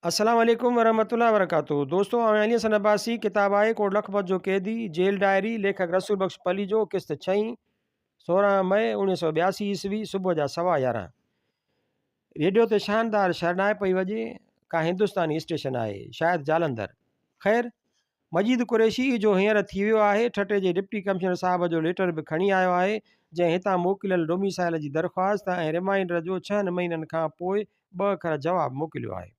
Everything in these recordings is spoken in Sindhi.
السلام عليڪم ورحمة الله وبرڪاته دوستو آئون علي حسن عباسي ڪتاب آهي ڪوٽ لکپت جو قيدي جيل ڊائري ليکڪ رسول بخش پليجو قسط ڇهين 16 مئي 1982 عيسوي صبح جا سوا يارهن ريڊيو تي شاندار شرنائي پئي وڄي ڪا هندستاني اسٽيشن آهي شايد جالنڌر خير مجيد قريشي جو هينئر ٿي ويو آهي، ٺٽي جي ڊپٽي ڪمشنر صاحب جو ليٽر به کڻي آيو آهي، جنهن هتان موڪليل ڊوميسائل جي درخواست ۽ ريمائينڊر جو ڇهن مهينن کان پوء ٻه اکر جواب موڪليو آهي.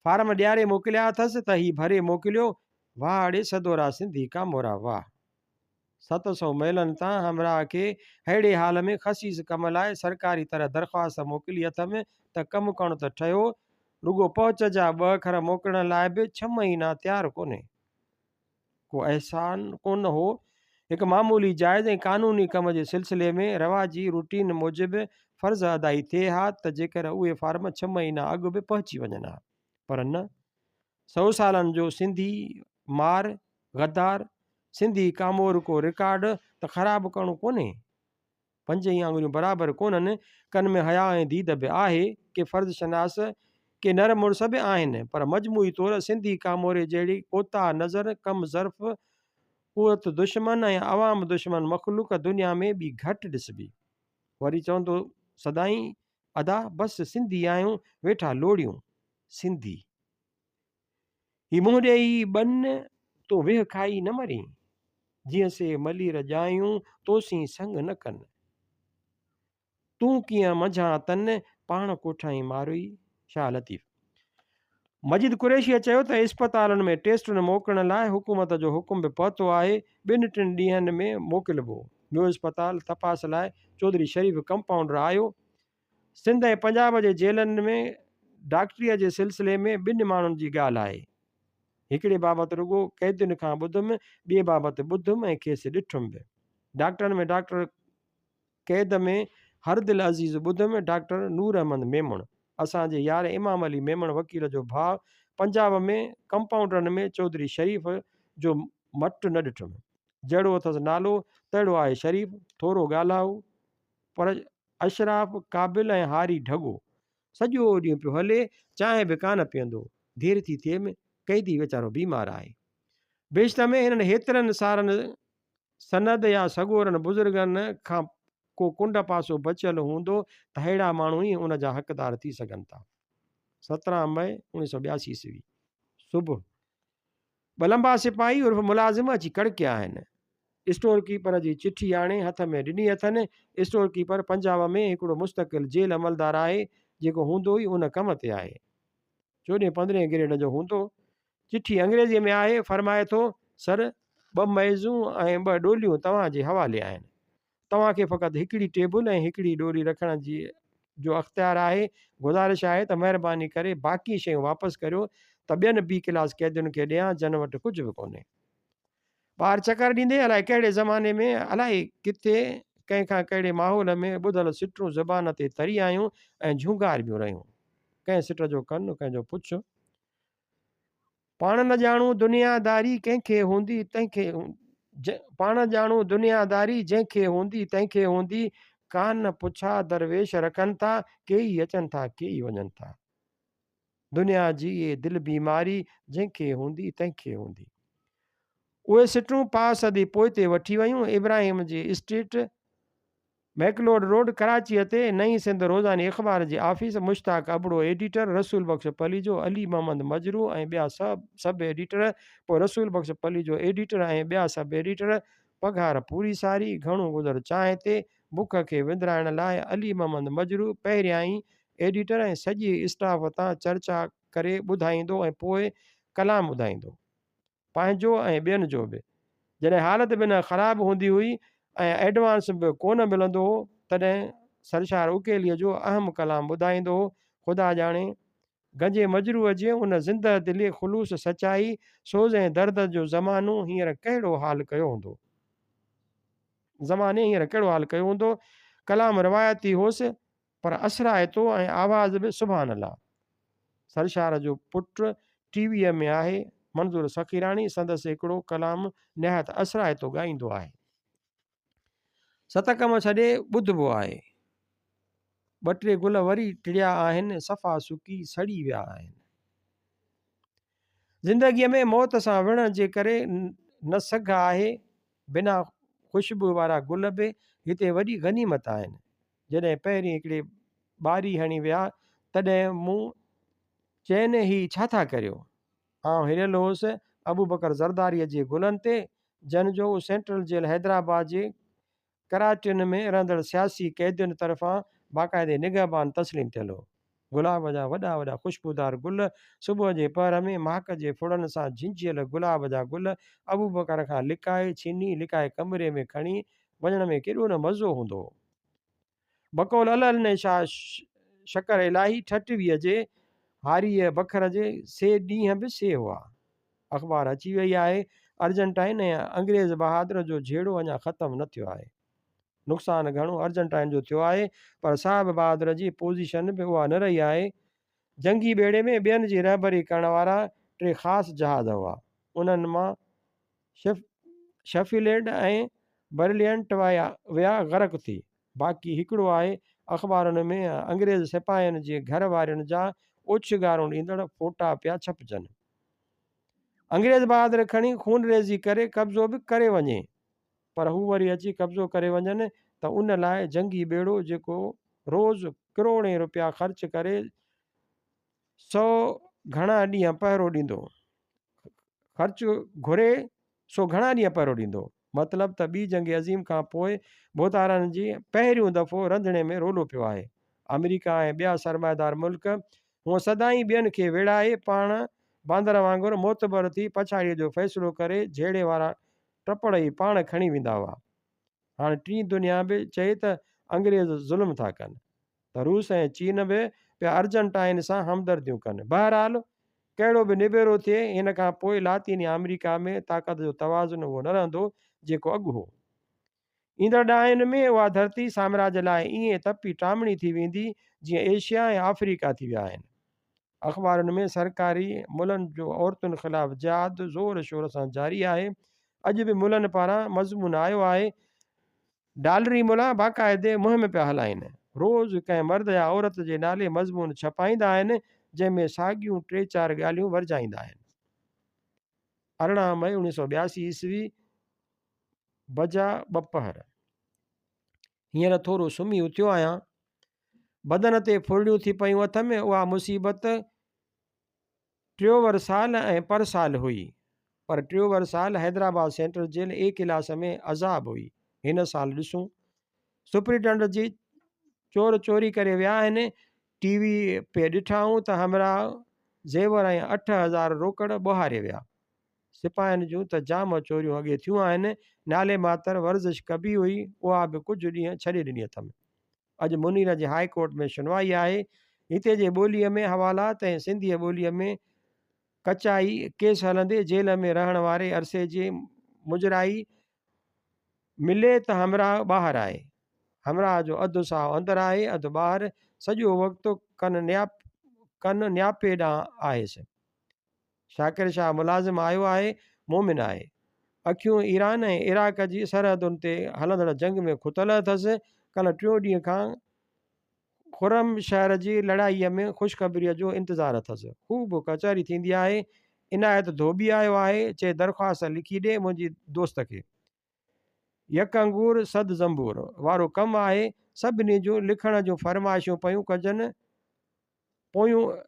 فارم ڏياري موڪليا اٿس ته هي ڀري موڪليو. واهه اڙي سدورا سنڌي ڪامورا واهه. 700 ميلن تان همراهه کي ههڙي حال ۾ خسيس ڪم لاء سرڪاري طرح درخواست موڪلي اٿم ته ڪم ڪرڻ ته ٺهيو، رڳو پهچ جا ٻه اکر موڪلڻ لاء به ڇهه مهينا تيار ڪونهي. ڪو احسان ڪونه هو. هڪ معمولي جائز ۽ قانوني ڪم جي سلسلي ۾ رواجي روٽين موجب فرض ادائي ٿئي ها ته جيڪر اهي فارم ڇهه مهينا اڳ به پهچي وڃن ها. پر نه. سئو سالن جو سنڌي مار، غدار، سنڌي ڪامورڪو رڪارڊ ته خراب ڪرڻو ڪونهي. پنج ئي آڱريون برابر ڪونهن، ڪن ۾ حياء ۽ ديد به آهي، ڪي فرض شناس، ڪي نر مڙس به آهن، پر مجموعي طور سنڌي ڪاموري جهڙي ڪوتاهه نظر، ڪم ظرف، قوت دشمن ۽ عوام دشمن مخلوق دنيا ۾ ٻي گهٽ ڏسبي. وري چوندو سدائين، ادا بس سنڌي آهيون، ويٺا لوڙيون. سنڌي. هي منهن ڏيئي ٻن، تون ويهه کائي نه مرين. جيئن سي ملير ڄايون، توسين سڱ نه ڪن. تون ڪيئن منجهان تن، پاڻ ڪوٺائين ماروئي. شاهه لطيف. مجيد قريشيء چيو ته اسپتالن ۾ ٽيسٽن موڪلڻ لاء حڪومت جو حڪم به پهتو آهي، ٻن ٽن ڏينهن ۾ موڪلبو. ميو اسپتال تپاس لاء چوڌري شريف ڪمپائونڊر آيو، سنڌ ۽ پنجاب جي جيلن ۾ ڊاڪٽريء جي سلسلي ۾ ٻن ماڻهن جي ڳالهه آهي. هڪڙي بابت رڳو قيدين کان ٻڌم، ٻئي بابت ٻڌم ۽ کيس ڏٺم به. ڊاڪٽرن ۾ ڊاڪٽر قيد ۾ هر دل عزيز ٻڌم، ڊاڪٽر نور احمد ميمڻ، اسان جي يار امام علي ميمڻ وڪيل جو ڀاء، پنجاب ۾ ڪمپائونڊرن ۾ چوڌري شريف جو مٽ نه ڏٺم. جهڙو اٿس نالو، تهڙو آهي شريف، ٿورو ڳالهائو، پر اشراف قابل ۽ هاري ڍڳو. سڄو ڏينهن پيو هلي، چانهه به ڪانه پيئندو. دير ٿي ٿئيم، قيدي ويچارو بيمار آهي. بهشت ۾ هنن هيترن سارن سند يا سڳورن بزرگن کان ڪو ڪنڊ پاسو بچيل هوندو ته ههڙا ماڻهو ئي ان جا حقدار ٿي سگهن ٿا. 17 مئي 1982 عيسوي صبح ٻه لنبا سپاهي عرف ملازم اچي ڪڙڪيا آهن. اسٽور ڪيپر جي چٺي آڻي هٿ ۾ ڏني اٿن. اسٽور ڪيپر پنجاب ۾ هڪڙو مستقل جيل عملدار آهي، جيڪو هوندو ئي ان ڪم تي آهي. چوڏهين پندرهين گريڊ جو هوندو. چٺي انگريزيء ۾ آهي. فرمائي ٿو، سر، ٻه ميزون ۽ ٻه ڏوليون توهان جي حوالي آهن. توهان کي فقط هڪڙي ٽيبل ۽ هڪڙي ڏوري رکڻ جي جو اختيار آهي، گذارش آهي ته مهرباني ڪري باقي شيون واپس ڪريو ته ٻين بي ڪلاس قيدين کي ڏيان جن وٽ ڪجهه به ڪونهي. ٻاهر چڪر ڏيندي الائي ڪهڙي زماني ۾ الائي ڪٿي ڪنهن کان ڪهڙي ماحول ۾ ٻڌل سٽون زبان تي تري آيون ۽ جهونگاربيون رهيون. ڪنهن سٽ جو ڪن ڪنهن جو پڇ. پاڻ نه ڄاڻون دنيا داري ڪنهن کي هوندي تنهن کي پاڻ ڄاڻون دنيا داري جنهن کي هوندي تنهن کي هوندي ڪا نه پڇا درويش رکن ٿا ڪيئي اچن ٿا ڪيئي وڃن ٿا دنيا جي اي دل بيماري جنهن کي هوندي تنهن کي هوندي اهي سٽون پاء صدي پوئتي وٺي ويون ابراهيم جي اسٽريٽ ميڪلوڊ روڊ ڪراچيء تي نئين سنڌ روزاني اخبار جي آفيس، مشتاق ابڙو ايڊيٽر، رسول بخش پليجو، علي محمد مجروح ۽ ٻيا سب ايڊيٽر، پوء رسول بخش پليجو ايڊيٽر ۽ ٻيا سب ايڊيٽر، پگهار پوري ساري، گهڻو گذر چانهه تي، بک کي وندرائڻ لاء علي محمد مجروح پهريائين ايڊيٽر ۽ سڄي اسٽاف تان چرچا ڪري ٻڌائيندو ۽ پوء ڪلام ٻڌائيندو. پنهنجو ۽ ٻين جو به. جڏهن حالت بنهه خراب هوندي هئي ۽ ائڊوانس به ڪونه ملندو هو، تڏهن سرشار اڪيليء جو اهم ڪلام ٻڌائيندو هو، خدا ڄاڻي، گنجي مجروح جي ان زنده دلي، خلوص، سچائي، سوز ۽ درد جو زمانو هينئر ڪهڙو حال ڪيو هوندو. زماني هينئر ڪهڙو حال ڪيو هوندو. ڪلام روايتي هوس، پر اثرائتو ۽ آواز به سبحان الله. سرشار جو پٽ ٽي ويء ۾ آهي، منظور سخيراڻي سندس هڪڙو ڪلام نهايت اثرائتو ڳائيندو آهي. ست ڪم ڇڏي ٻڌبو آهي. ٻه ٽي گل وري ٽڙيا آهن، صفا سڪي سڙي ويا آهن. زندگيء ۾ موت سان وڙهڻ جي ڪري نه سگهه آهي. بنا خوشبوء وارا گل به هتي وڏي غنيمت آهن. جڏهن پهرين هڪڙي ٻاري هڻي ويا، تڏهن مون چين هي ڇا ٿا ڪريو؟ آئون هريل هوس ابوبڪر زرداريء جي گلن تي، جن جو سينٽرل جيل حيدرآباد جي ڪراچين ۾ رهندڙ سياسي قيدين طرفان باقاعدي نگهبان تسليم ٿيل هو. گلاب جا وڏا وڏا خوشبودار گل، صبح جي پهر ۾ ماڪ جي ڦڙن سان جهنجهيل گلاب جا گل ابوبڪر کان لڪائي، ڇني، لڪائي ڪمري ۾ کڻي وڃڻ ۾ ڪيڏو نه مزو هوندو هو. بقول الهڏني شاهه شڪر الاهي ٺٽويء جي هاريء بکر جي سي ڏينهن به سي هئا. اخبار اچي وئي آهي، ارجنٽائن ۽ انگريز بهادر جو جهيڙو اڃا ختم نه ٿيو آهي. نقصان گهڻو ارجنٽائن جو ٿيو آهي پر صاحب بهادر جي پوزيشن به اها نه رهي آهي. جنگي ٻيڙي ۾ ٻين جي رهبري ڪرڻ وارا ٽي خاص جهاز هئا. انهن مان شفيلڊ ۽ برلينٽ ويا غرق ٿي. باقي هڪڙو آهي. اخبارن ۾ انگريز سپاهين جي گهر وارين جا اوڇنگارون ڏيندڙ فوٽا پيا ڇپجن. انگريز بهادر کڻي خونريزي ڪري قبضو به ڪري وڃي پر هو وري اچي قبضو ڪري وڃن ته ان لاء جنگي ٻيڙو جيڪو روز ڪروڙين روپيا خرچ ڪري سو گهڻا ڏينهن پهرو ڏيندو. خرچ گهري سو گهڻا ڏينهن پهرو ڏيندو. مطلب ته ٻي جنگ عظيم کان پوء ڀوتارن جي پهريون دفعو رنڌڻي ۾ رولو پيو آهي. آمريڪا ۽ ٻيا سرمائيدار ملڪ هونء سدائين ٻين کي ويڙهائي پاڻ باندر وانگر معتبر ٿي پڇاڙيء جو فيصلو ڪري جهيڙي وارا ٽپڙ ئي پاڻ کڻي ويندا هئا. هاڻ ٽين دنيا به چئي ته انگريز ظلم ٿا ڪن ته روس ۽ چين به پيا ارجنٽائن سان همدرديون ڪن. بهرحال ڪهڙو به نبيرو ٿئي هن کان پوء لاطيني آمريڪا ۾ طاقت جو توازن اهو نه رهندو جيڪو اڳ هو. ايندڙ ڏهائين ۾ اها ڌرتي سامراج لاء ائين تپي ٽامڻي ٿي ويندي جيئن ايشيا ۽ آفريڪا ٿي ويا آهن. اخبارن ۾ سرڪاري ملن جو عورتن خلاف جهاد زور شور سان جاري آهي. اڄ به ملن پاران مضمون آيو آهي. ڊالري ملا باقاعدي مهم پيا هلائين. روز ڪنهن مرد يا عورت جي نالي مضمون ڇپائيندا آهن، جنهن ۾ ساڳيون ٽي چار ڳالهيون ورجائيندا آهن. 18 مئي 1982 عيسوي بجا ٻپهر. هينئر ٿورو سمهي اٿيو آهيان. بدن تي ڦرڙيون ٿي پيون اٿم. اها مصيبت ٽيوور سال ۽ پر سال هئي. پر ٽيوور سال Hyderabad central jail A class ۾ عذاب هئي. هن سال ڏسون. سپرنٽنڊنٽ جي چور چوري ڪري ويا آهن. ٽي وي پي ڏٺائون ته همراهه زيور ۽ 8000 روڪڙ ٻهاري ويا. سپاهين جون ته جام چوريون اڳي ٿيون آهن. نالي ماتر ورزش ڪبي هئي، اها به ڪجهه ڏينهن ڇڏي ڏني اٿم. اڄ منير جي هاء ڪورٽ ۾ شنوائي آهي. هتي جي ٻوليء ۾ حوالات ۽ سنڌيء ٻوليء ۾ ڪچائي ڪيس هلندي جيل ۾ رهڻ واري عرصي جي مجرائي ملي ته همراهه ٻاهر آهي. همراهه جو اڌ ساهه اندر آهي، اڌ ٻاهر. سڄو وقت ڪن نياپي ڏانهن آهيس. شاڪر شاهه ملازم آيو آهي، مومن آهي. اکيون ايران ۽ عراق جي سرحدن تي هلندڙ جنگ ۾ کتل اٿس. ڪلهه ٽيون ڏينهن کان خرم شهر جي لڙائيء ۾ خوشخبريء جو انتظار اٿس. خوب ڪچهري ٿيندي آهي. عنايت ڌوٻي آيو آهي، چئي درخواست لکي ڏي منهنجي دوست کي. يڪ انگور صد زنبور وارو ڪم آهي. سڀني جون لکڻ جون فرمائشون پيون ڪجن. پويون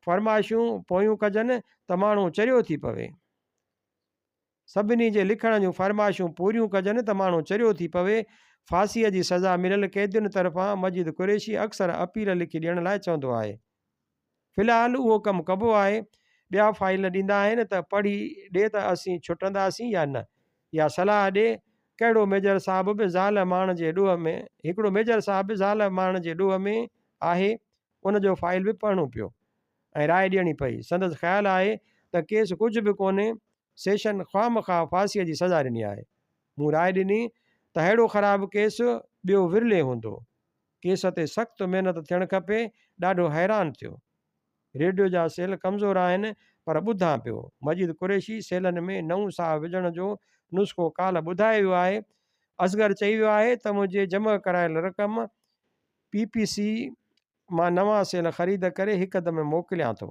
فرمائشون پويون ڪجن ته ماڻهو چريو ٿي پوي. سڀني جي لکڻ جون فرمائشون پوريون ڪجن ته ماڻهو چريو ٿي پوي. ڦاسيء جي سزا مليل قيدين طرفان مجيد قريشي اڪثر اپيل لکي ڏيڻ لاء چوندو آهي. في الحال اهو ڪم ڪبو آهي. ٻيا فائيل ڏيندا آهن ته پڙهي ڏي ته اسين ڇٽنداسين يا نه. يا صلاح ڏي. ڪهڙو ميجر صاحب به زال مارڻ جي ڏوهه ۾ هڪڙو ميجر صاحب به زال مارڻ جي ڏوهه ۾ آهي. ان جو فائيل به پڙهڻو پيو ۽ راء ڏيڻي پئي. سندس خيال آهي ته ڪيس ڪجهه به ڪونهي، سيشن خوامخواه ڦاسيء جي سزا ڏني آهي. مون راء ڏني ته ههڙو خراب ڪيس ٻيو ورلي هوندو. ڪيس تي سخت محنت ٿيڻ کپي. ڏاڍو حيران ٿيو. ريڊيو جا سيل ڪمزور آهن پر ٻڌان پيو. مجيد قريشي سيلن ۾ نئون ساهه وجهڻ جو نسخو ڪالهه ٻڌائي ويو آهي. اصغر چئي ويو آهي ته منهنجي جمع ڪرايل رقم پي پي سي مان نوان سيل خريد ڪري هڪدم موڪليان ٿو.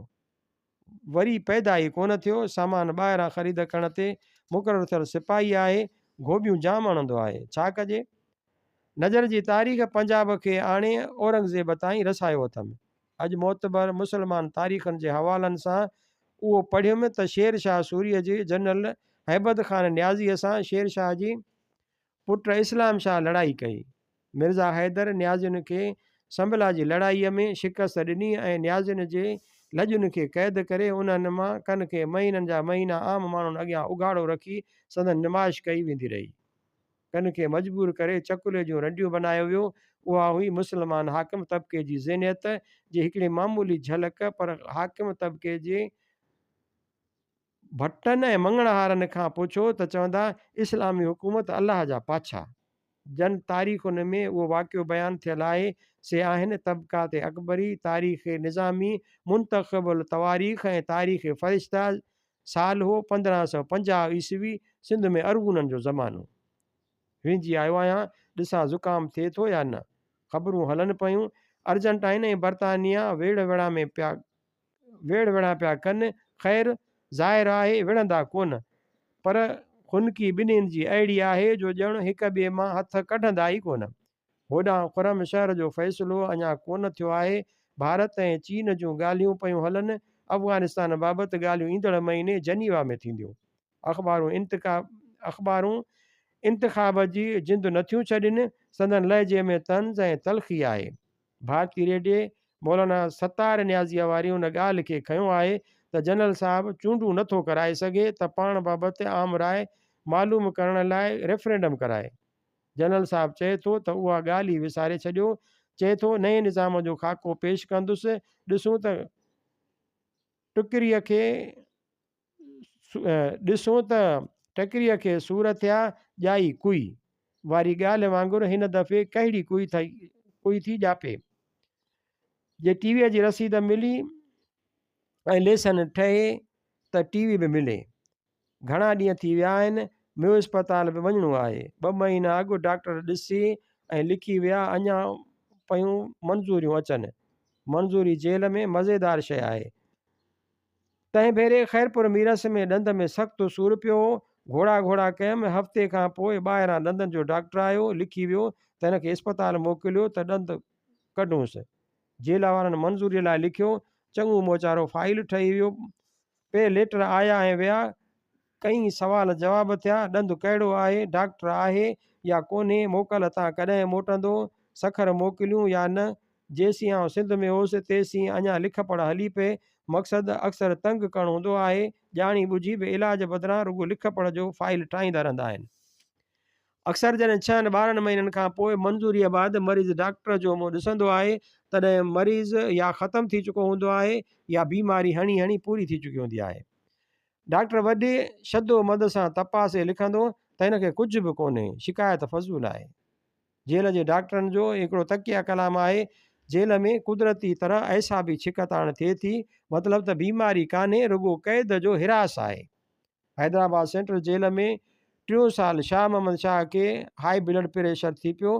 وري پيدا ئي ڪونه ٿيو. سامان ٻاهران خريد ڪرڻ تي مقرر ٿيل سپاهي آهي. گهوٻيون جام هڻندو آهي. ڇا ڪجي؟ نظر جي تاريخ پنجاب کي آڻي اورنگزيب تائين رسايو اٿم. اڄ معتبر مسلمان تاريخن جي حوالن سان اهو پڙهيم ته شير شاهه سوريء جي جنرل هيبت خان نيازيء سان شير شاهه جي پٽ اسلام شاهه لڙائي ڪئي. مرزا حيدر نيازين کي سنبلا جي لڙائيء ۾ شڪست ڏني ۽ نيازين جي لڄن کي قيد ڪري انهن مان ڪن کي مهينن جا مهينا عام ماڻهن اڳيان اگهاڙو رکي سندن نمائش ڪئي ويندي رهي. ڪن کي مجبور ڪري چڪلي جون رنڊيون بنايو ويو. اها هئي مسلمان حاڪم طبقي جي ذهنيت جي هڪڙي معمولي جهلڪ پر حاڪم طبقي جي ڀٽن ۽ مڱڻهارن کان پڇو ته چوندا اسلامي حڪومت الله جا پاڇا. جن تاريخن ۾ اهو واقعو بيان ٿيل آهي سي آهن طبقات اڪبري، تاريخ نظامي، منتخب التواريخ ۽ تاريخ فرشته. سال هو 1550 عيسوي، سنڌ ۾ ارغونن جو زمانو. وينجهي آيو آهيان، ڏسان زڪام ٿئي ٿو يا نه. خبرون هلن پيون، ارجنٽائن ۽ برطانيا ويڙهه وڙهان ۾ پيا ويڙهه وڙهان پيا ڪن، خير ظاهر آهي وڙهندا ڪونه، پر خنڪي ٻنهين جي اهڙي آهي جو ڄڻ هڪ ٻئي مان هٿ ڪڍندا ئي ڪونه. هوڏانهن خرم شهر جو فيصلو اڃا ڪونه ٿيو آهي، ڀارت ۽ چين جون ڳالهيون پيون هلن، افغانستان بابت ڳالهيون ايندڙ مهيني جنيوا ۾ ٿينديون. اخبارون اخبارون انتخاب جي جند نٿيون ڇڏين، سندن لهجي ۾ طنز ۽ تلخي آهي. ڀارتي ريڊيي مولانا ستار نيازيء واري ان ڳالهه کي کنيو آهي ته جنرل صاحب چونڊون نه ٿو ڪرائي سگهي ته پاڻ بابت عام راء معلوم ڪرڻ لاء ريفرنڊم ڪرائي. جنرل صاحب چئي ٿو ته اها ڳالهه ئي وساري ڇڏيو. چئي ٿو نئين نظام جو خاڪو پيش ڪندس، ڏسون ته ٽڪريء کي ڏسون ته ٽڪريء کي سور ٿيا ڄائي ڪوئي واري ڳالهه وانگر هن دفعي ڪهڙي ڪوئي ٿي ڄاپي. جي ٽي ويء جي رسيد ملي ۽ ليسن ٺهي ته ٽي وي به ملي. گهڻا ڏينهن ٿي ويا آهن، ميو اسپتال به وڃڻو آهي. ٻه مهينا اڳ ڊاڪٽر ڏسي ۽ لکي ويا، اڃا پيون منظوريون اچن. منظوري جيل ۾ مزيدار شيء آهي. تنهن ڀيري خيرپور ميرس ۾ ڏند ۾ سخت سور پيو هو. گهوڙا گهوڙا ڪيم. هفتي کان پوء ٻاهران ڏندن جو ڊاڪٽر آيو. لکي ويو ته هن کي اسپتال موڪليو ته ڏند ڪڍونس. جيل وارن منظوريء لاء لکيو. چڱو موچارو فائيل ٺهي ويو. پي ليٽر آيا ۽ ويا. ڪئين سوال جواب ٿيا، ڏند ڪهڙو آهي، ڊاڪٽر آهي يا ڪونهي، موڪل تان ڪڏهن موٽندو، سکر موڪليون يا نه، جيسين آئون سنڌ ۾ هوس تيسين اڃا لک پڙهه هلي پئي، مقصد اڪثر تنگ ڪرڻ هوندو آهي، ڄاڻي ٻجهي به علاج بدران رڳو لک پڙهه جو فائيل ٺاهيندا رهندا آهن. اڪثر جڏهن ڇهن ٻارهن مهينن کان پوء منظوريء بعد مريض ڊاڪٽر جو منهن ڏسندو آهي تڏهن مريض يا ختم ٿي چڪو هوندو آهي يا بيماري هڻي هڻي پوري ٿي چڪي هوندي آهي. ڊاڪٽر وڏي شد و مد سان تپاسي لکندو ته هن کي ڪجهه به ڪونهي، شڪايت فضول آهي. جيل جي ڊاڪٽرن جو هڪڙو تڪيه ڪلام آهي، جيل ۾ قدرتي طرح اعصابي ڇڪتاڻ ٿئي ٿي، مطلب ته بيماري ڪانهي، رڳو قيد جو هراس آهي. حيدرآباد سينٽرل جيل ۾ ٽيون سال شاهه محمد شاهه کي هائي بلڊ پريشر ٿي پيو.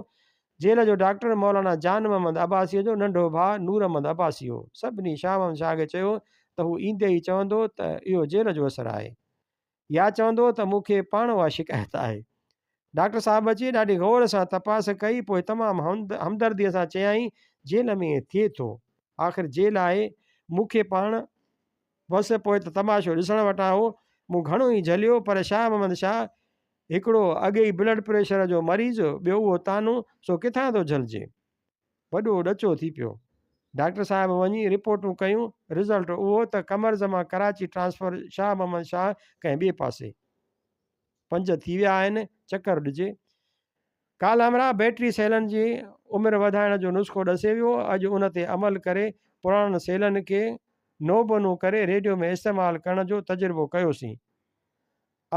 جيل جو ڊاڪٽر مولانا جان محمد عباسيء جو ننڍو ڀاء نور احمد عباسي هو. سڀني شاهه محمد شاهه کي چيو ته هو ايندي ئي چوندو ته اهو جيل جو اثر آهي. يا چوندو ته مون کي پاڻ اها شڪايت آهي. ڊاڪٽر صاحب اچي ڏاڍي غور سان تپاس ڪئي پوء تمام همدرديء سان چيائين جيل ۾ ائين ٿئي ٿو. آخر جيل آهي. مون کي پاڻ بس پوء ته تماشو ڏسڻ وٽان هو. مون گهڻو ئي جهليو پر شاهه محمد شاهه هڪڙو اڳي ئي بلڊ پريشر جو مريض، ٻيو اهو طعنو، سو ڪٿان ٿو جهلجي؟ وڏو ڏچو ٿي پيو. ڊاڪٽر صاحب وڃي رپورٽون ڪيون، رزلٽ اهو ته قمر زمان ڪراچي ٽرانسفر، شاهه محمد شاهه ڪنهن ٻئي پاسي. پنج ٿي ويا آهن، چڪر ڏجي. ڪالهه همراهه بيٽري سيلن جي عمر وڌائڻ جو نسخو ڏسي ويو، اڄ ان تي عمل ڪري پراڻن سيلن کي نوبنو ڪري ريڊيو ۾ استعمال ڪرڻ جو تجربو ڪيوسين.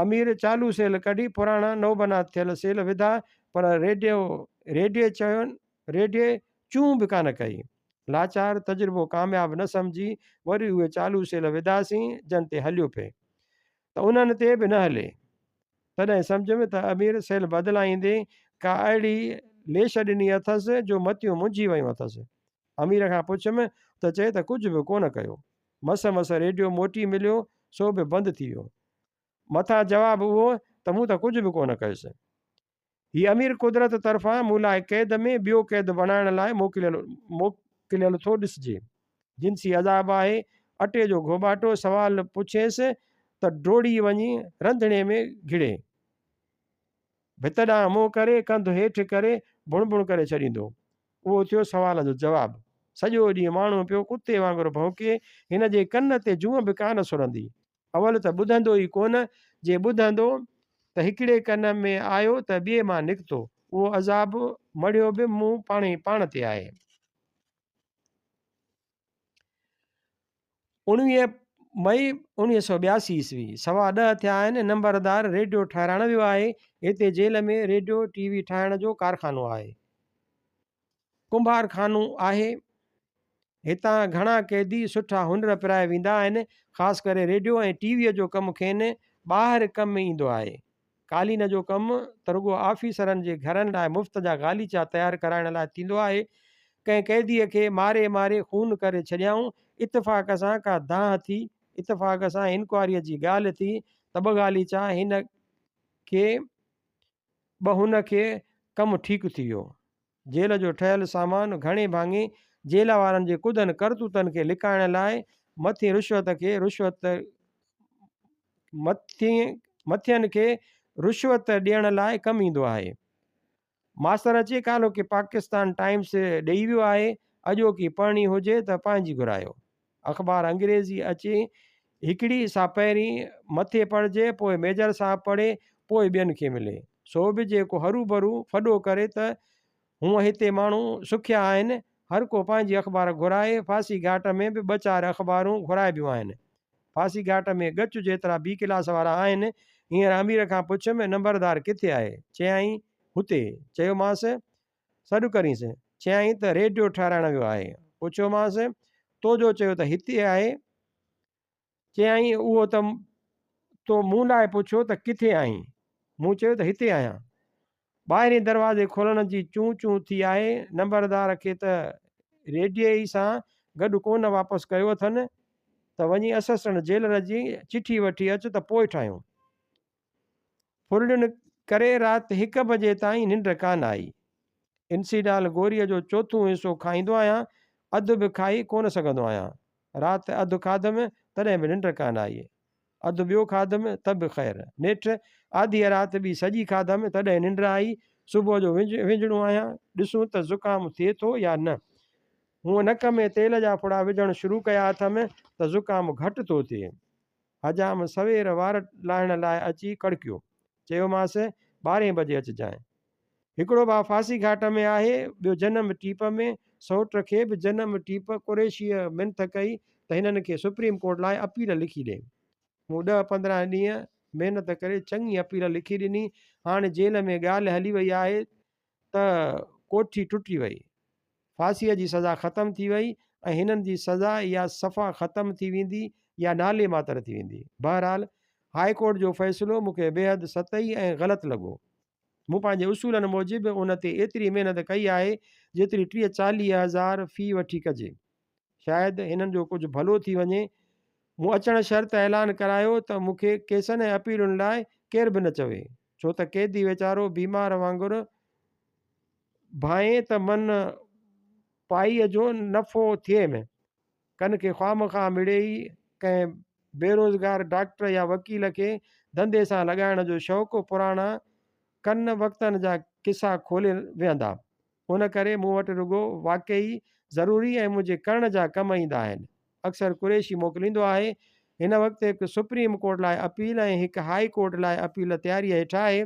امير چالو سيل ڪڍي پراڻا نوبنا ٿيل سيل وڌا پر ريڊيو ريڊيي چيو ريڊيي چون به ڪانه ڪئي. لاچار تجربو ڪامياب نه سمجهي وري اهي چالو سيل وڌاسين جن تي هليو پئي ته انهن تي به نه هلي. تڏهن سمجهيم ته امير سيل بدلائيندي ڪا اهڙي ليش ڏني اٿس جو متيون منجهي ويون اٿس. امير کان پڇيم ته چئي ته ڪجهه به ڪونه ڪيو. مس مس ريڊيو موٽي مليو، سو به بند ٿي ويو. مٿان جواب اهو ته مون ته ڪجهه به ڪونه ڪيس. هي امير قدرت طرفان مون لاء قيد ۾ ٻيو قيد بڻائڻ لاء موڪليل موڪليل ٿو ڏسجي. جنسي عذاب آهي، اٽي جو گهوٻاٽو، سوال پڇينس ته ڊوڙي وڃي رنڌڻي ۾ گهڙي. ڀت ڏانهن منهن ڪري، ڪنڌ هيٺ ڪري ڀڻ ڀڻ ڪري ڇڏيندو. اهو ٿيو سوال جو جواب. سڄو ڏينهن ماڻهو پيو ڪتي وانگر ڀونڪي، هن جي ڪن تي جونء به ڪانه سرندي. اول ته ٻڌندو ئي ڪونه، جي ٻڌندو ته هڪڙي ڪن ۾ آيو ته ٻئي مان نڪتو. اهو عذاب مڙهيو به مون پاڻهي پاڻ تي آهي. 19 مئي 1982 عيسوي، 10:15 ٿيا آهن، نمبردار ريڊيو ٺهرائڻ ويو آهي. هتي جيل ۾ ريڊيو، ٽي وي ٺاهڻ جو ڪارخانو آهي. ڪنڀار خانو آهي. هتان گهڻا قيدي سٺا هنر پرائي ويندا آهن. خاص ڪري ريڊيو ۽ ٽي ويء جو ڪم کين ٻاهر ڪم ايندو آهي. قالين جو ڪم ته رڳو آفيسرن جي گهرن لاء مفت جا غاليچا تيار ڪرائڻ لاء ٿيندو آهي. ڪنهن قيديء کي ماري ماري خون ڪري ڇڏيائون. اتفاق سان ڪا دانهن ٿي، اتفاق سان انڪوائريء جي ڳالهه ٿي ته ٻه غاليچا هن کي ٻه هن کي ڪم ٺيڪ ٿي ويو. جيل جو ٺهيل سامان گهڻي ڀاڱي جيل وارن جي ڪڌن ڪرتوتن کي لڪائڻ لاء مٿين رشوت کي رشوت مٿين مٿين کي رشوت ڏيڻ لاء ڪم ايندو آهي. ماستر اچي ڪالهوڪي پاڪستان ٽائيمس ڏئي ويو آهي، اڄوڪي پڙهڻي هجي ته پنهنجي گهرايو. اخبار انگريزي اچي هڪڙي سا پهرين مٿي پڙهجي پوء ميجر صاحب پڙهي پوء ٻين کي ملي. سو به جي ڪو هروڀرو ڦڏو ڪري ته هونء هتي ماڻهو سکيا آهن هر ڪو پنهنجي اخبار گهرائي ڦاسي گهاٽ ۾ به ٻه چار اخبارون گهرائبيون آهن. ڦاسي گهاٽ ۾ ڳچ جيترا بي ڪلاس وارا آهن. هينئر امير کان پڇيم نمبردار ڪٿي آهي؟ چيائين هتي. چيومانس سڏ ڪرينس. چيائين ته ريڊيو ٺهرائڻ ويو آهي. پڇيومانس، تو جو چيو ته هتي آهي؟ چيائين، اهو ته تو مون لاء پڇيو ته ڪٿي آهين؟ مون چيو ته هتي آهيان. ٻاهرين دروازي کولڻ جي چون چون ٿي آهي. نمبردار کي ته ريڊيي سان گڏ ڪونه واپس ڪيو اٿن ته وڃي اسسٽنٽ جيلر جي چٺي وٺي اچ ته پوء ٺاهيون. ڦرڙين ڪري رات هڪ بجي تائين ننڊ ڪانه آئي. انسيڊال گوريء جو چوٿون حصو کائيندو آهيان، اڌ به کائي ڪونه سگهندو آهيان. رات اڌ کاڌم، تڏهن به ننڊ ڪانه آئي. اڌ ٻيو کاڌم ته به خير. نيٺ آڌيء رات ٻي سڄي کاڌم، تڏهن ننڊ آئي. صبح جو وهنجڻو آهيان، ڏسون ته زڪام ٿئي ٿو يا نه. هونء نڪ ۾ تيل جا ڦڙا وجهڻ شروع ڪيا اٿم ته زڪام گهٽ ٿو ٿئي. حجام سوير وار لاهڻ لاء اچي ڪڙڪيو. چيومانس، ٻارهين بجي اچجانء. هڪڙو ڀاء ڦاسي گهاٽ ۾ آهي، ٻيو جنم ٽيپ ۾. سئوٽ کي به جنم ٽيپ قريشيء منٿ ڪئي ته هنن کي سپريم ڪورٽ لاء اپيل لکي ڏي. مون ڏهه 15 ڏينهن محنت ڪري چڱي اپيل لکي ڏني. هاڻ جيل ۾ ڳالهه هلي وئي آهي ته ڪوٺي ٽٽي وئي. ڦاسيء جي سزا ختم ٿي وئي ۽ هنن جي سزا يا صفا ختم ٿي ويندي يا نالي ماتر ٿي ويندي. بهرحال هاء ڪورٽ جو فيصلو مون کي بيحد سطحي ۽ غلط لڳو. مون پنهنجي اصولن موجب ان تي ايتري محنت ڪئي آهي جيتري 30 40 هزار في وٺي ڪجي. شايد هنن جو ڪجهه ڀلو ٿي وڃي. مون اچڻ شرط اعلان ڪرايو ته مون کي ڪيسن ۽ اپيلن لاء ڪير به نه چوي، ڇو ته قيدي ويچارو بيمار وانگر ڀانئي ته من پائيء جو نفعو ٿئيم. ڪن کي خوامخواه مڙيئي ڪنهن بيروزگار ڊاڪٽر يا وڪيل کي ڌنڌي سان لڳائڻ جو شوق پراڻا ڪن وقتن جا قصا کولي ويهندا. ان ڪري مون وٽ رڳو واقعي ضروري ۽ منهنجي ڪرڻ جا ڪم ايندا آهن. اڪثر قريشي موڪليندو آهي. هن وقت هڪ سپريم ڪورٽ لاء اپيل ۽ هڪ هائي ڪورٽ لاء اپيل تياريء هيٺ آهي.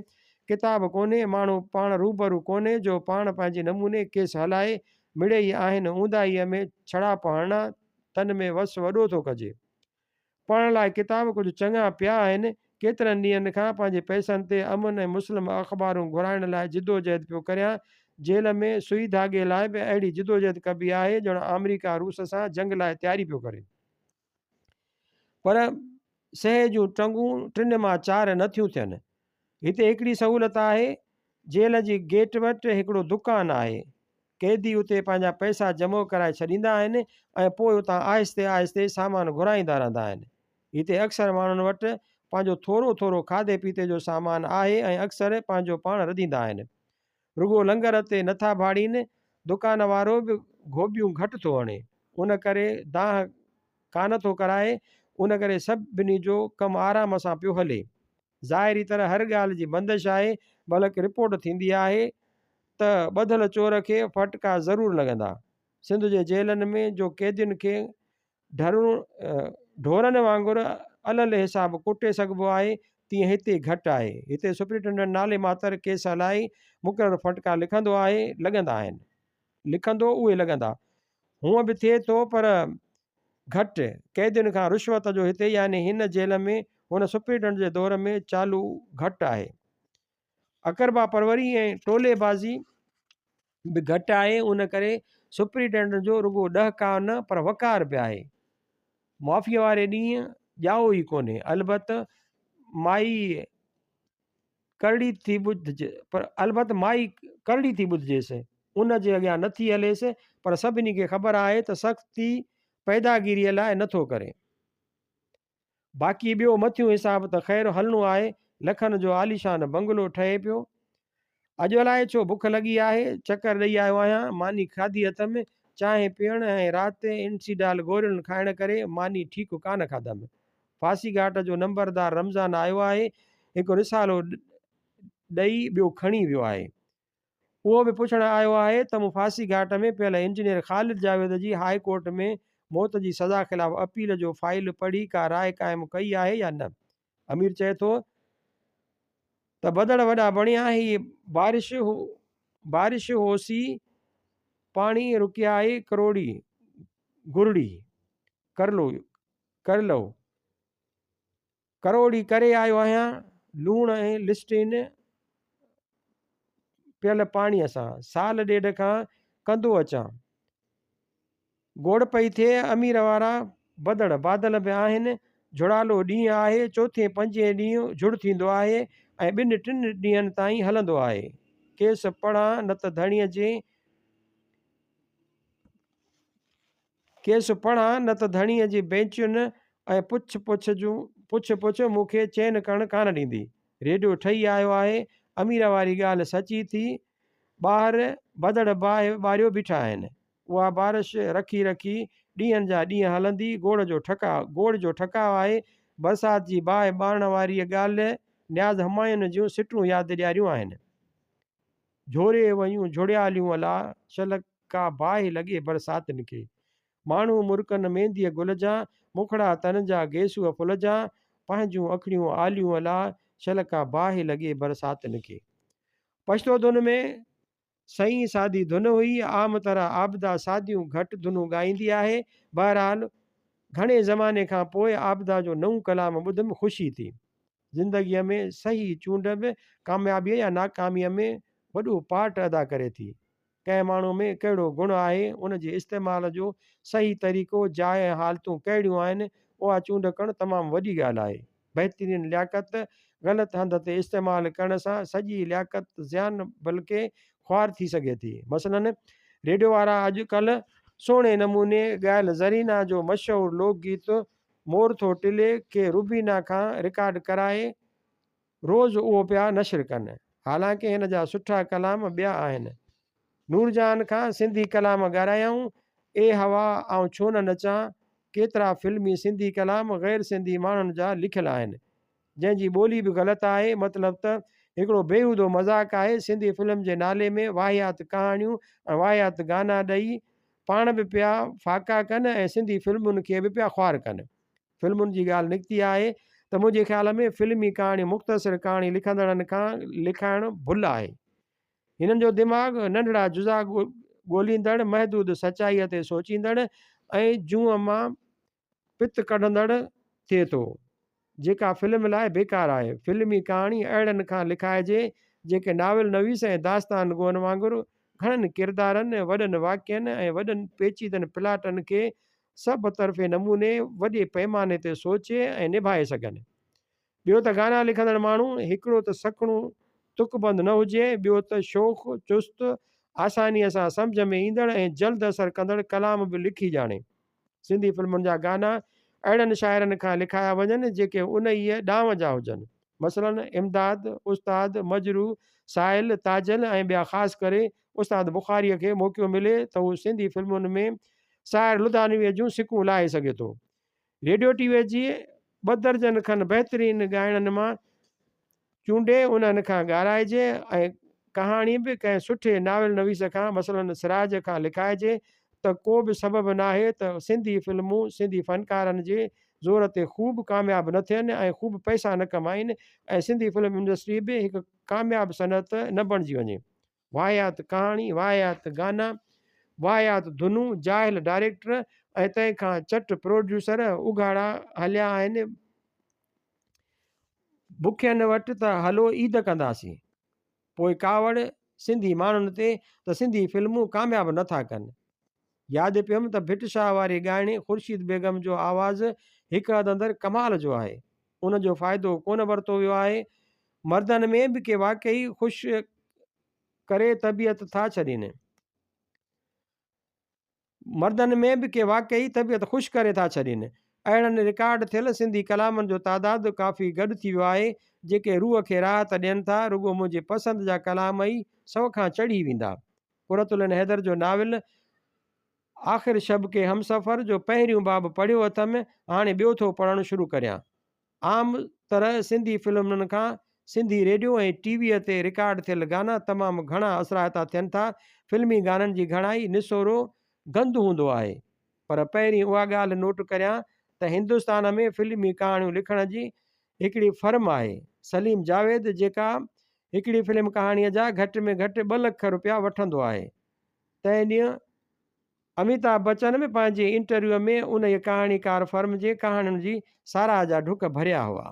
ڪتاب ڪونهي، ماڻهو پاڻ روبرو ڪونهي جو پاڻ پنهنجي نموني ڪيس هلائي. مڙيئي آهن اونداهيء ۾ ڇڙا پهڻا، تن ۾ وس وڏو ٿو ڪجي. پڙهڻ لاء ڪتاب ڪجهه چڱا پيا آهن. ڪيترن ڏينهن کان پنهنجي پئسن تي امن ۽ مسلم اخبارون گهرائڻ لاء جدوجهد پيو ڪريان. جيل ۾ سوئي ڌاڳي لاء به اهڙي جدوجهد ڪبي آهي ڄڻ آمريڪا روس سان جنگ لاء تياري پيو ڪري. پر سهي جون ٽنگون ٽن مان چار نه ٿيون ٿين. هتي هڪڙي سهولت آهي. جيل جي گيٽ وٽ هڪڙو دڪان آهي. قيدي اتي پنهنجا پئسا جمع ڪرائي ڇڏيندا آهن ۽ پوء اتان آهستي آهستي سامان گهرائيندا رهندا آهن. هتي اڪثر ماڻهن وٽ پنهنجو ٿورو ٿورو کاڌي پيتي جو سامان آهي ۽ اڪثر پنهنجو پاڻ رڌيندا آهن. رڳو لنگر تي نٿا ڀاڙين، دڪان وارو به گهوٻيون گهٽ ٿو هڻي، ان ڪري دانهن ڪانه ٿو ڪرائي، ان ڪري سڀني جو ڪم آرام سان پيو هلي. ظاهري طرح هر ڳالهه جي بندش آهي، بلڪ رپورٽ ٿيندي آهي ته ٻڌل چور کي ڦٽڪا ضرور لڳندا. سنڌ جي جيلن ۾ جو قيدين کي ڍورن وانگر الل حساب ڪٽي سگهبو آهي، تيئن هتي گهٽ آهي. هتي سپرنٽينڊنٽ نالي ماتر ڪيس هلائي مقرر ڦٽڪا لکندو آهي، لڳندا آهن. لکندو اهي لڳندا. هونء به ٿئي ٿو پر گهٽ. قيدين کان رشوت جو هتي يعني هن جيل ۾ هن سپرنٽينڊنٽ جي دور ۾ چالو گهٽ آهي. اقربا پروري ۽ ٽولي بازي به گهٽ آهي ان ڪري سپرنٽينڊنٽ جو رڳو ڏهڪاء نه پر وقار به آهي. معافيء واري ڏينهن ڄائو ئي ڪونهي. البت مائي ڪرڙي ٿي ٻڌجي پر البت مائي ڪرڙي ٿي ٻڌجيس. ان جي اڳيان نه ٿي هليس پر سڀني کي خبر آهي ته سختي پيداگيريء لاء نه ٿو ڪري. باقي ٻيو مٿيون حساب ته خير هلڻو آهي، لکن جو عاليشان بنگلو ٺهي پيو. اڄ الائي ڇو بک لڳي آهي، چڪر ڏئي آيو آهيان، ماني کاڌي اٿم، چانهه پيئڻ ۽ رات انسيڊال گورين کائڻ ڪري ماني ٺيڪ ڪانه کاڌم. ڦاسي گهاٽ جو نمبردار رمضان آيو آهي، هڪ رسالو ڏئي ٻيو کڻي ويو آهي. اهو به پڇڻ آيو آهي ته مون ڦاسي گهاٽ ۾ پيل انجنيئر خالد جاويد جي هاء ڪورٽ ۾ موت جي سزا خلاف اپيل جو فائيل پڙهي ڪا راء قائم ڪئي آهي يا نه؟ امير چئي ٿو ته بدڙ وڏا بڻيا هي بارش بارش هوسي پاڻي رڪيائي ڪروڙي گرڙي ڪرلو ڪرلو ڪروڙي ڪري آيو آهيان، لوڻ ۽ لسٽين پيل پاڻيء سان، سال ڏيڍ کان ڪندو اچان. گوڙ پئي ٿئي، امير وارا بدڙ بادل به آهن، جھڙالو ڏينهن آهي، چوٿين پنجين ڏينهن جھڙ ٿيندو آهي ۽ ٻن ٽن ڏينهن تائين هلندو آهي. ڪيس پڙهان نه ته ڌڻيء جي ڪيس پڙهان نه ته ڌڻيء جي بينچين ۽ پڇ پڇ جون پڇ پڇ مون کي چين ڪرڻ ڪانه ڏيندي. ريڊيو ٺهي آيو آهي. امير واري ڳالهه سچي ٿي. ٻاهر بدڙ باهه ٻاريو بيٺا آهن. اها بارش رکي رکي ڏينهن جا ڏينهن هلندي. گوڙ جو ٺڪاء گوڙ جو ٺڪاء آهي. برسات جي باهه ٻارڻ واريء ڳالهه نياز همايون جون سٽون ياد ڏياريون آهن. جھوري ويون جھڙياليون الا، شل ڪا باهه لڳي برساتن کي. ماڻهو مرڪن مينديء گل جان، مکڙا تن جا گيسوء ڦل جان، پنهنجون اکڙيون آليون الا، شل ڪا باهه لڳي برساتن کي. پشتو ڌن ۾ سئين سادي ڌن هئي. عام طرح عابده ساديون گهٽ ڌنون ڳائيندي آهي. بهرحال گهڻي زماني کان پوء عابده جو نئون ڪلام ٻڌم خوشي ٿي. زندگيء ۾ صحيح چونڊ به ڪاميابيء يا ناڪاميء ۾ وڏو پارٽ ادا ڪري ٿي. ڪنهن ماڻهوء ۾ ڪهڙو گڻ آهي، ان جي استعمال جو صحيح طريقو، جاء ۽ حالتون ڪهڙيون آهن، اها چونڊ ڪرڻ تمام وڏي ڳالهه آهي. بهترين لياقت غلط هنڌ تي استعمال ڪرڻ سان سڄي لياقت زيان بلڪه خوار ٿي سگهي ٿي. مثلاً ريڊيو وارا اڄ ڪلهه سهڻي نموني ڳايل زرينا جو مشهور لوڪ گيت مور ٿو ٽلي کي روبينا کان رڪارڊ ڪرائي روز اهو پيا نشر ڪن. حالانڪه هن جا سٺا ڪلام ٻيا آهن. نورجهان کان سنڌي ڪلام ڳارايائون، اي هوا آئون ڇو نه نچان، ڪيترا فلمي سنڌي ڪلام غير سنڌي ماڻهن جا لکيل آهن. جنهن جي ٻولي به غلط آهي، مطلب ته هڪڙو بيهودو مذاق آهي، سنڌي فلم جي نالي ۾ واهيات ڪهاڻيون ۽ واهيات گانا ڏئي پاڻ به پيا فاقا ڪن ۽ سنڌي فلمن کي به پيا خوار ڪن. فلمن جي ڳالهه نڪتي آهي ته منهنجي خيال ۾ فلمي ڪهاڻي مختصر ڪهاڻي لکندڙن کان لکائڻ ڀل آهي. هنن جو دماغ ننڍڙا جزا ڳوليندڙ، محدود سچائيء تي سوچيندڙ ۽ جونء مان پت ڪڍندڙ ٿئي ٿو، جيڪا فلم لاء بيڪار آهي. فلمي ڪهاڻي اهڙن کان لکائجي، جيڪي ناول نويس ۽ داستان گوئن وانگر گهڻن ڪردارن، وڏن واقعن ۽ وڏن پيچيدن پلاٽن کي سڀ طرفي نموني وڏي پئماني تي سوچي ۽ نڀائي سگهن. ٻيو ته گانا لکندڙ ماڻهو هڪڙو ته سکڻو تڪبند نه هجي، ٻيو ته شوخ، چست، آسانيء سان سمجهه ۾ ايندڙ ۽ جلد اثر ڪندڙ ڪلام به لکي ڄاڻي. سنڌي فلمن جا گانا اهڙن شاعرن کان لکايا وڃن جيڪي انهيء ڏانء جا هجن. مثلاً امداد، استاد، مجروح، سائل، تاجل ۽ ٻيا خاص ڪري استاد بخاريء کي موقعو ملي ته هو سنڌي فلمن ۾ ساحر لڌانويء جون سڪون لاهي سگهي ٿو. ريڊيو ٽي ويء جي ٻه درجن کن بهترين ڳائڻن مان چونڊي انهن کان ڳارائجي ۽ ڪهاڻي به ڪنهن سٺي ناول نويس کان مثلاً سراج کان لکائجي ته ڪو به سبب ناهي ته سنڌي فلمون سنڌي فنڪارن جي زور تي خوب ڪامياب نه ٿين ۽ خوب پئسا نه ڪمائين ۽ سنڌي فلم انڊسٽري به هڪ ڪامياب صنعت نه بڻجي وڃي. واهيات ڪهاڻي، واهيات گانا، واهيات ڌنون، جاهل ڊائريڪٽر ۽ تنهن کان چٽ پروڊيوسر اگهاڙا هليا آهن. بکين وٽ ته هلو عيد ڪنداسين. پوء ڪاوڙ سنڌي ماڻهن تي ته سنڌي فلمون ڪامياب نه ٿا ڪن. ياد پيم ته ڀٽ شاهه واري ڳائڻي خورشيد بيگم جو آواز هڪ حد اندر ڪمال جو آهي. ان جو فائدو ڪونه ورتو ويو آهي. مردن ۾ به ڪي واقعي خوش ڪري طبيعت ٿا ڇڏين. مردن ۾ به ڪي واقعي طبيعت خوش ڪري ٿا ڇڏين. اهڙن رڪارڊ ٿيل سنڌي ڪلامن جو تعداد ڪافي گڏ ٿي ويو آهي، جيڪي روح کي راحت ڏين ٿا. رڳو منهنجي پسند جا ڪلام ئي سئو کان چڙهي ويندا. قرة العين حيدر جو ناول آخر شب ڪي همسفر جو پهريون باب پڙهيو اٿم، هاڻي ٻيو ٿو پڙهڻ شروع ڪريان. عام طرح سنڌي فلمن کان سنڌي ريڊيو ۽ ٽي ويء تي رڪارڊ ٿيل گانا تمام گهڻا اثرائتا ٿين ٿا. فلمي گانن جي گهڻائي نسورو گند هوندو آهي. پر پهرين اها ڳالهه نوٽ ڪريان ته هندستان ۾ فلمي ڪهاڻيون لکڻ جي هڪڙي فرم آهي، سليم جاويد جيڪا هڪڙي فلم ڪهاڻيء جا گهٽ ۾ گهٽ ٻه لک رپيا وٺندو آهي. تنهن ڏينهن اميتاڀ بچن به پنهنجي انٽرويوء ۾ انهيء ڪهاڻيڪار فرم جي ڪهاڻين جي ساراهه جا ڍڪ ڀريا هئا.